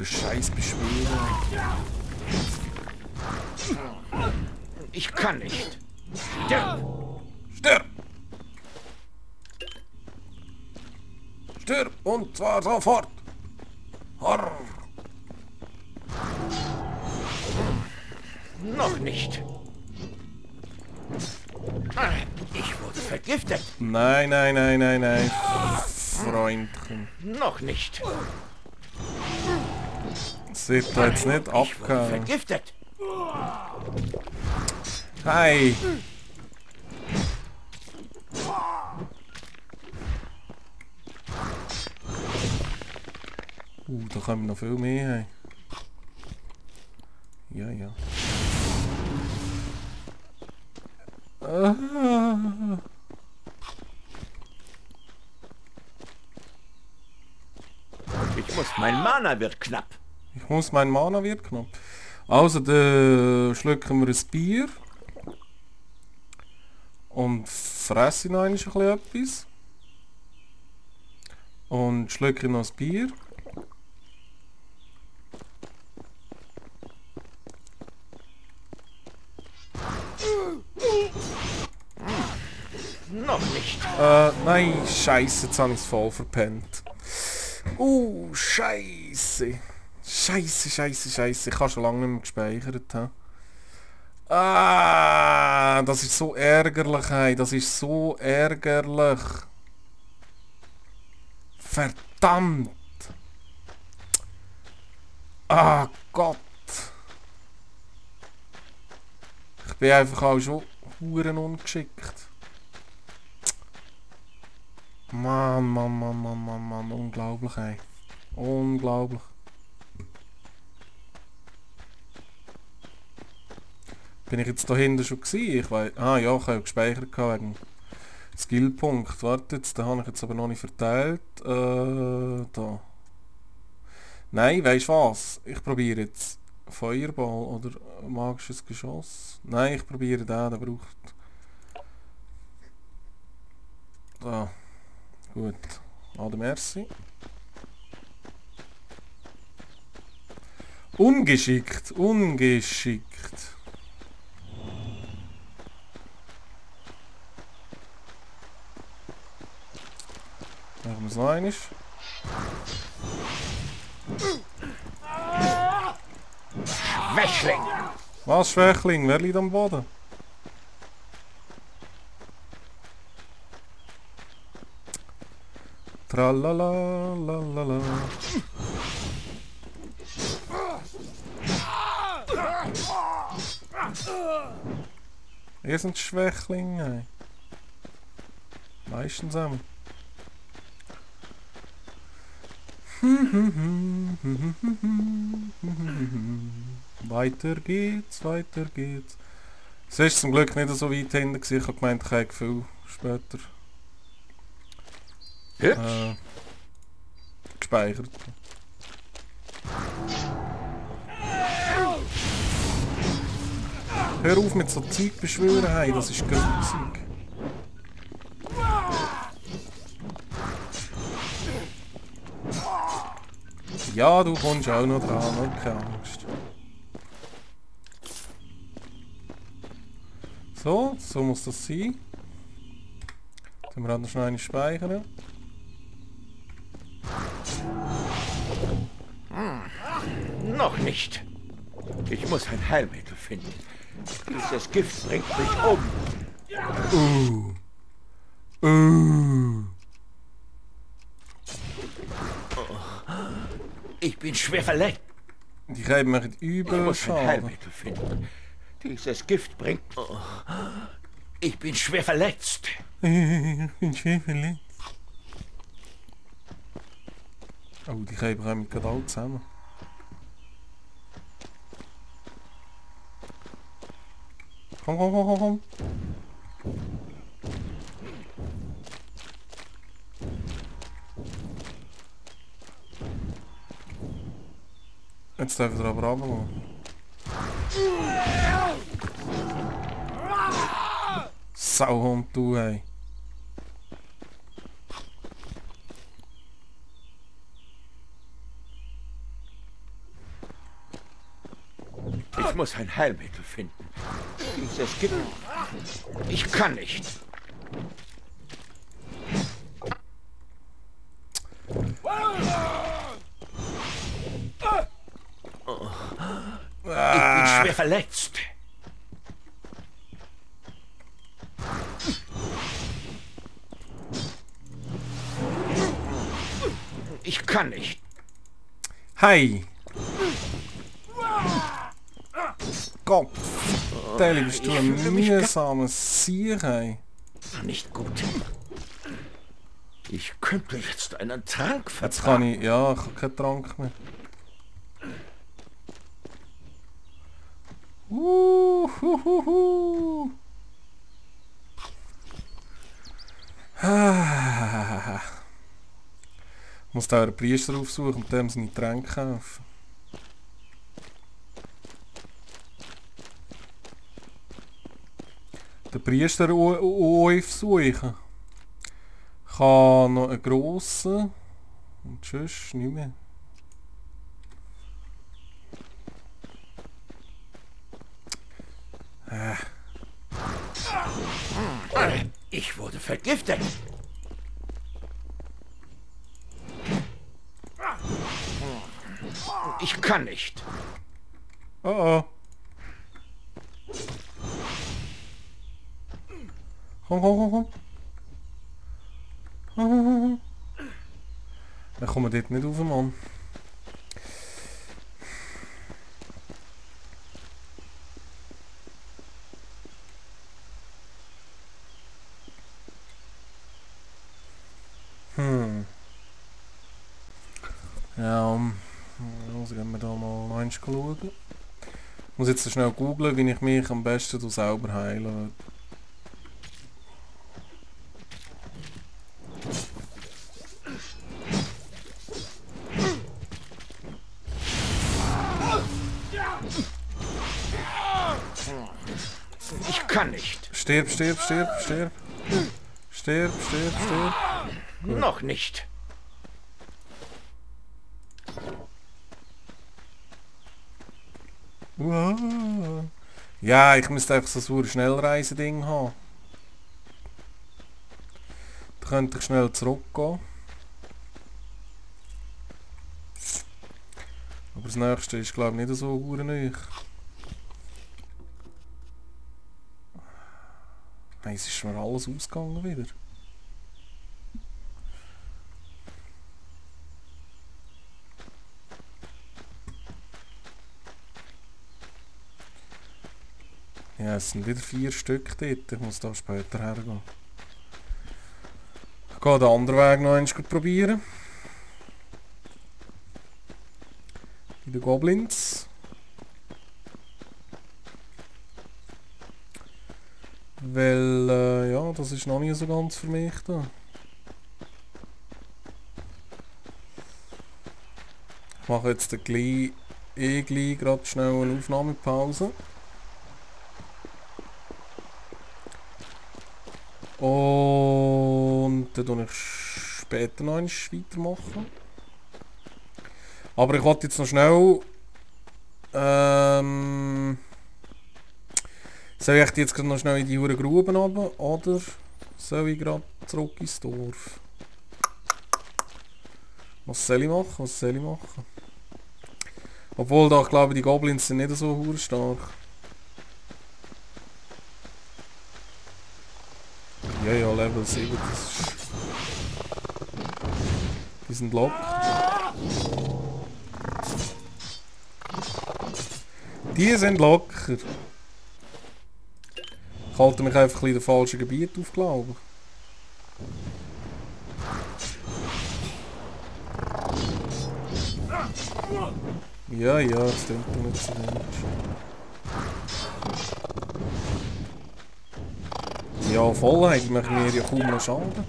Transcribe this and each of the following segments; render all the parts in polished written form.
hure Scheiß beschwören. Ich kann nicht. Stirb! Stirb! Stirb! Und zwar sofort! Horr! Noch nicht. Ich wurde vergiftet. Nein, nein, nein, nein, nein. Freundchen. Noch nicht. Das wird da jetzt nicht Ich wurde abgehauen. vergiftet. Hey! Da kommen noch viel mehr. Hey. Ja, ja. Ah. Ich muss, mein Mana wird knapp. Ich muss, mein Mana wird knapp. Also, dann schlucken wir ein Bier. Und fresse noch ein bisschen etwas. Und schlucke noch ein Bier. Noch nicht. Nein, Scheiße, jetzt habe ich es voll verpennt. Scheiße. Scheiße, scheiße, scheiße. Ich habe schon lange nicht mehr gespeichert. Das ist so ärgerlich, hey. Das ist so ärgerlich. Verdammt. Ah, Gott. Ich bin einfach auch schon huren ungeschickt. Mann, Mann, Mann, Mann, Mann, Mann. Unglaublich, ey. Unglaublich. Bin ich jetzt da hinten schon gewesen? Ich weiß... Ah ja, ich habe gespeichert wegen Skillpunkt. Warte jetzt, den habe ich jetzt aber noch nicht verteilt. Da. Nein, weisst du was? Ich probiere jetzt Feuerball oder magisches Geschoss. Nein, ich probiere den, der braucht... Da. Gut. Ade merci. Ungeschickt, ungeschickt. Machen wir es noch einmal. Schwächling. Was, Schwächling? Wer liegt am Boden? Tralala, lalala. Ihr seid Schwächlinge. Meistens einmal. Weiter geht's, weiter geht's. Es ist zum Glück nicht so weit hinten gewesen. Ich habe gemeint, ich habe viel später gespeichert. Hör auf mit so Zeug beschwören, hey, das ist grusig. Ja, du kommst auch noch dran, keine Angst. So, so muss das sein. Dann wir noch schnell einen speichern. Noch nicht. Ich muss ein Heilmittel finden. Dieses Gift bringt mich um. Ich bin schwer verletzt. Die geben mir Ich übel muss ein Schaden. Heilmittel finden. Dieses Gift bringt... Ich bin schwer verletzt. Ich bin schwer verletzt. Oh, die geben wir gerade alle zusammen. Komm, komm, komm, komm, komm. Jetzt dürfen wir aber runterlassen. Sauhund, du, hey. Ich muss ein Heilmittel finden. Dieses Gift... Ich kann nicht. Ich bin schwer verletzt. Ich kann nicht. Hey! Gott! Teil bist du ein mühsames Sieg, hey. Nicht gut. Ich könnte jetzt einen Trank Jetzt vertragen. kann ich... Ja, ich habe keinen Trank mehr. Ich muss da einen Priester aufsuchen und dem seine Tränke kaufen. Den Priester aufsuchen. Ich habe noch einen grossen und sonst nicht mehr. Ich wurde vergiftet. Ich kann nicht. Oh oh. Komm, komm, komm, komm. Dann kommen wir dort nicht rauf, Mann. Ja, also gehen wir da mal eins schauen. Ich muss jetzt schnell googlen, wie ich mich am besten selber heilen. Ich kann nicht. Stirb, stirb, stirb, stirb. Stirb, stirb, stirb. Noch nicht. Wow. Ja, ich müsste einfach so ein Schnellreise-Ding haben. Da könnte ich schnell zurückgehen. Aber das nächste ist, glaube ich, nicht so neu. Nein, es ist mir alles ausgegangen wieder. Ja, es sind wieder 4 Stück dort. Ich muss da später hergehen. Ich gehe den anderen Weg noch einmal probieren. Bei den Goblins. Weil, ja, das ist noch nicht so ganz für mich da. Ich mache jetzt gleich gerade schnell eine Aufnahmepause. Und dann tue ich später noch weitermachen. Aber ich wollte jetzt noch schnell... soll ich jetzt noch schnell in die Hure Gruben runter, oder soll ich gerade zurück ins Dorf? Was soll ich machen? Was soll ich machen? Obwohl da, ich glaube, die Goblins sind nicht so hure stark. Ja, ja, Level 7, das ist... Die sind locker. Die sind locker. Ich halte mich einfach in den falschen Gebiet auf, glaube ich. Ja, ja, das klingt doch nicht so wenig. Ja, Vollheit macht mir ja kaum noch Schaden.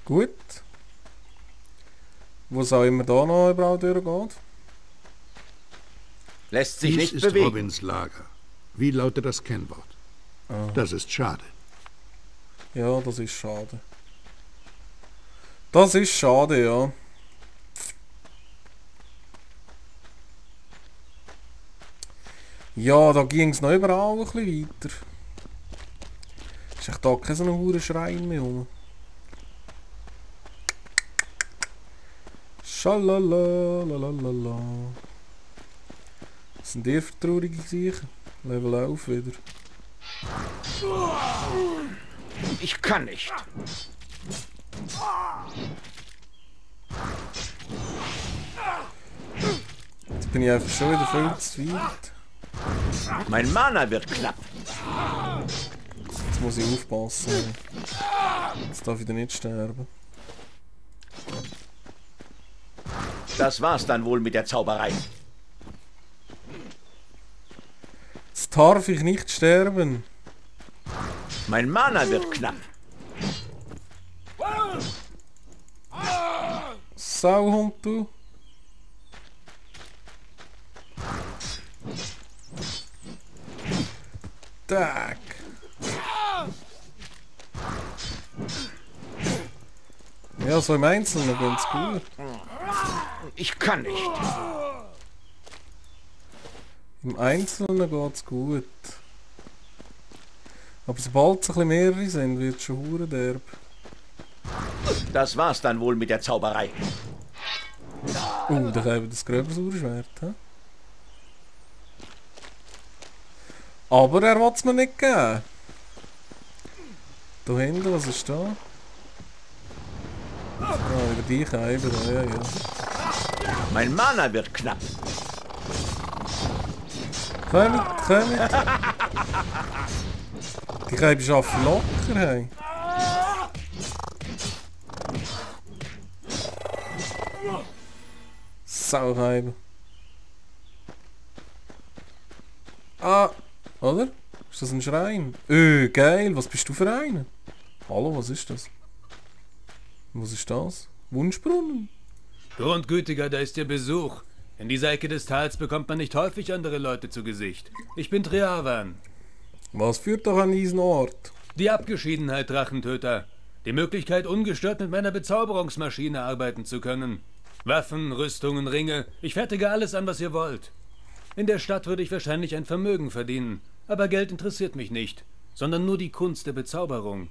Gut. Wo auch immer da noch überall durchgeht. Lässt sich Dies nicht ist bewegen. Robins Lager. Wie lautet das Kennwort? Das ist schade. Ja, das ist schade. Das ist schade, ja. Ja, da ging es noch überall ein bisschen weiter. Ist echt da kein so ein hoher Schrein mehr rum. Schalalalalala. Was sind die für traurige Gesichter? Level 11 wieder. Ich kann nicht. Jetzt bin ich einfach schon wieder viel zu weit. Mein Mana wird knapp. Jetzt muss ich aufpassen. Jetzt darf ich nicht sterben. Das war's dann wohl mit der Zauberei. Jetzt darf ich nicht sterben. Mein Mana wird knapp. Sauhund, du. Tag. Ja, so im Einzelnen ganz gut. Ich kann nicht. Im Einzelnen geht's gut. Aber sobald es ein bisschen mehrere sind, wird es schon hure derb. Das war's dann wohl mit der Zauberei. Da haben wir das Gröbersaurschwert. He? Aber er will es mir nicht geben. Da hinten, was ist da? Ah, über die Scheibe, ja, ja. Mein Mana wird knapp. Kommt. Die Scheibe ist einfach locker, hey. Sauscheibe. Ah, oder? Ist das ein Schrein? Geil, was bist du für einer? Hallo, was ist das? Was ist das? Wunschbrunnen? Grundgütiger, da ist Ihr Besuch. In dieser Ecke des Tals bekommt man nicht häufig andere Leute zu Gesicht. Ich bin Triavan. Was führt doch an diesen Ort? Die Abgeschiedenheit, Drachentöter. Die Möglichkeit, ungestört mit meiner Bezauberungsmaschine arbeiten zu können. Waffen, Rüstungen, Ringe. Ich fertige alles an, was ihr wollt. In der Stadt würde ich wahrscheinlich ein Vermögen verdienen. Aber Geld interessiert mich nicht, sondern nur die Kunst der Bezauberung.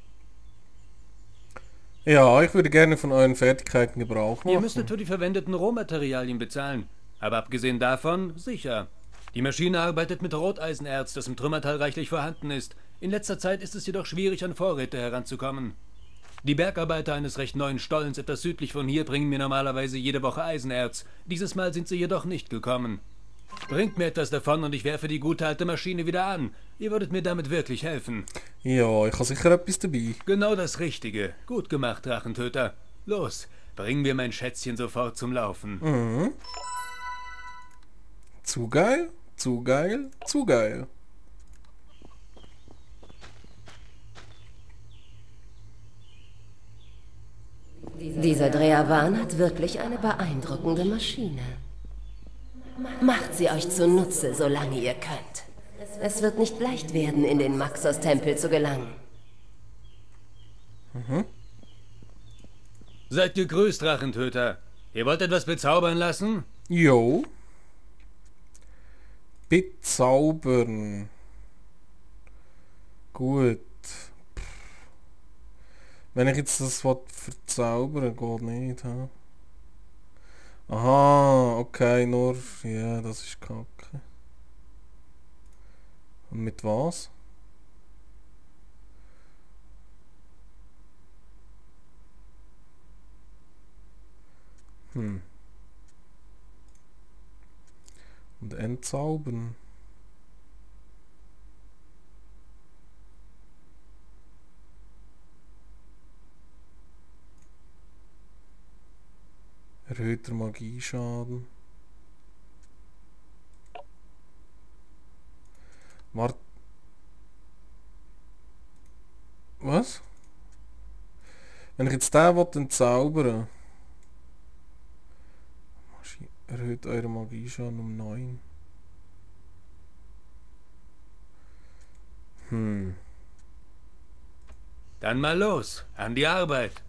Ja, ich würde gerne von euren Fertigkeiten Gebrauch machen. Ihr müsstet für die verwendeten Rohmaterialien bezahlen. Aber abgesehen davon, sicher. Die Maschine arbeitet mit Roteisenerz, das im Trümmertal reichlich vorhanden ist. In letzter Zeit ist es jedoch schwierig, an Vorräte heranzukommen. Die Bergarbeiter eines recht neuen Stollens etwas südlich von hier bringen mir normalerweise jede Woche Eisenerz. Dieses Mal sind sie jedoch nicht gekommen. Bringt mir etwas davon und ich werfe die gute alte Maschine wieder an. Ihr würdet mir damit wirklich helfen. Ja, ich habe sicher etwas dabei. Genau das Richtige. Gut gemacht, Drachentöter. Los, bring mir mein Schätzchen sofort zum Laufen. Mhm. Zu geil, zu geil, zu geil. Dieser Dreavan hat wirklich eine beeindruckende Maschine. Macht sie euch zunutze, solange ihr könnt. Es wird nicht leicht werden, in den Maxos-Tempel zu gelangen. Seid gegrüßt, Drachentöter. Ihr wollt etwas bezaubern lassen? Jo. Bezaubern. Gut. Wenn ich jetzt das Wort verzaubern, geht nicht, ha? Aha, okay, nur... Ja, das ist kacke. Und mit was? Und entzaubern. Erhöhter Magieschaden. Wart. Was? Wenn ich jetzt den entzaubern. Erhöht eure Magieschaden um 9. Dann mal los, an die Arbeit.